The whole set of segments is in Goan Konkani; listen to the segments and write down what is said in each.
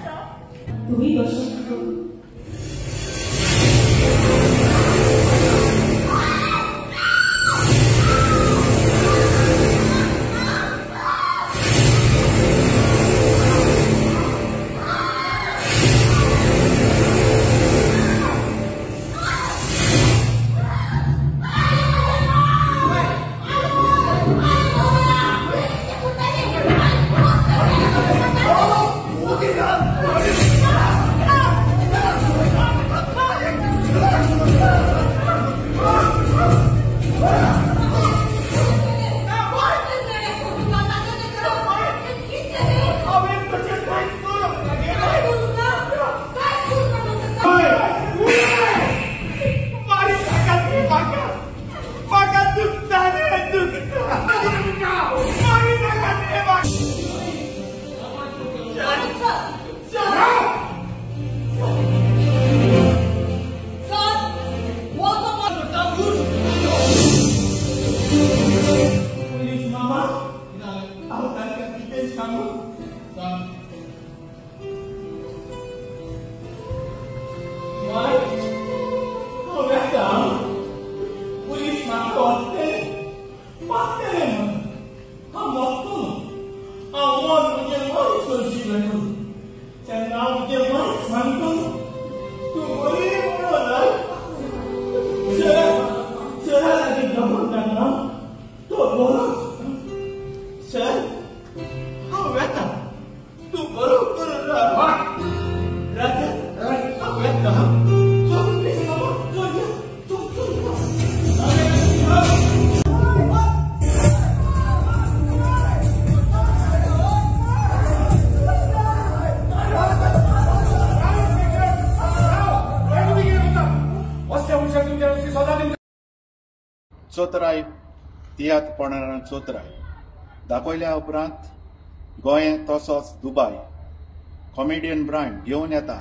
तुम्ही बसून चोतराय तियात्र पणारान चोतराय दाखयल्या उपरांत गोंय तसोच दुबाय कॉमेडियन ब्रांड घेवन येता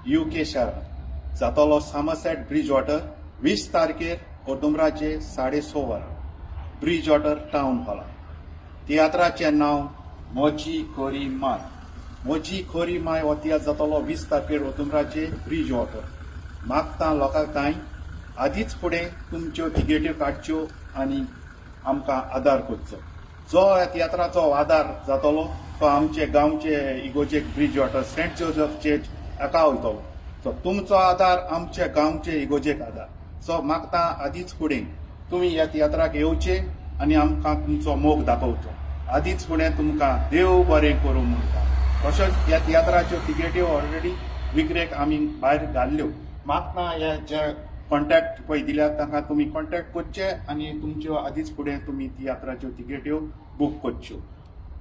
UK शारांत जातलो सामरसेट ब्रिज वॉटर 20 तारखेर औदुंबराचे 6:30 वरां ब्रिज वॉटर टावन हॉलांत. तियात्राचें नांव मोजी खोरी माय. मोजी खोरी माय हो तियात्र जातलो 20 तारखेर औदुंबराचे ब्रिज वॉटर. मागता लोकांक तांय आदींच फुडें तुमच्यो तिकेट्यो काडच्यो आनी आमकां आदार करचो. जो ह्या तियात्राचो आदार जातलो तो आमचे गांवचे इगोजेक bridge water Saint Joseph church हाका वयतलो. सो तुमचो आदार आमचे गांवचे इगोजेक आदार. सो मागता आदींच फुडें तुमी ह्या तियात्राक येवचे आनी आमकां तुमचो मोग दाखोवचो. आदींच फुडें तुमकां देव बरें करूं म्हणटा. तशेंच ह्या तियात्राच्यो तिकेट्यो ऑलरेडी विक्रेक आमी भायर घाल्ल्यो. मागता ह्या जे कॉन्टॅक्ट पळय दिल्यात तांकां तुमी कॉन्टॅक्ट करचे आनी तुमच्यो आदींच फुडें तुमी तियात्राच्यो तिकेट्यो बूक करच्यो.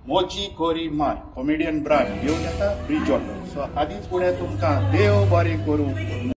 मोजी खोरी माय कॉमेडियन ब्रांड घेवन येता ब्रिज वॉटर. सो आदींच फुडें तुमकां देव बरें करूं.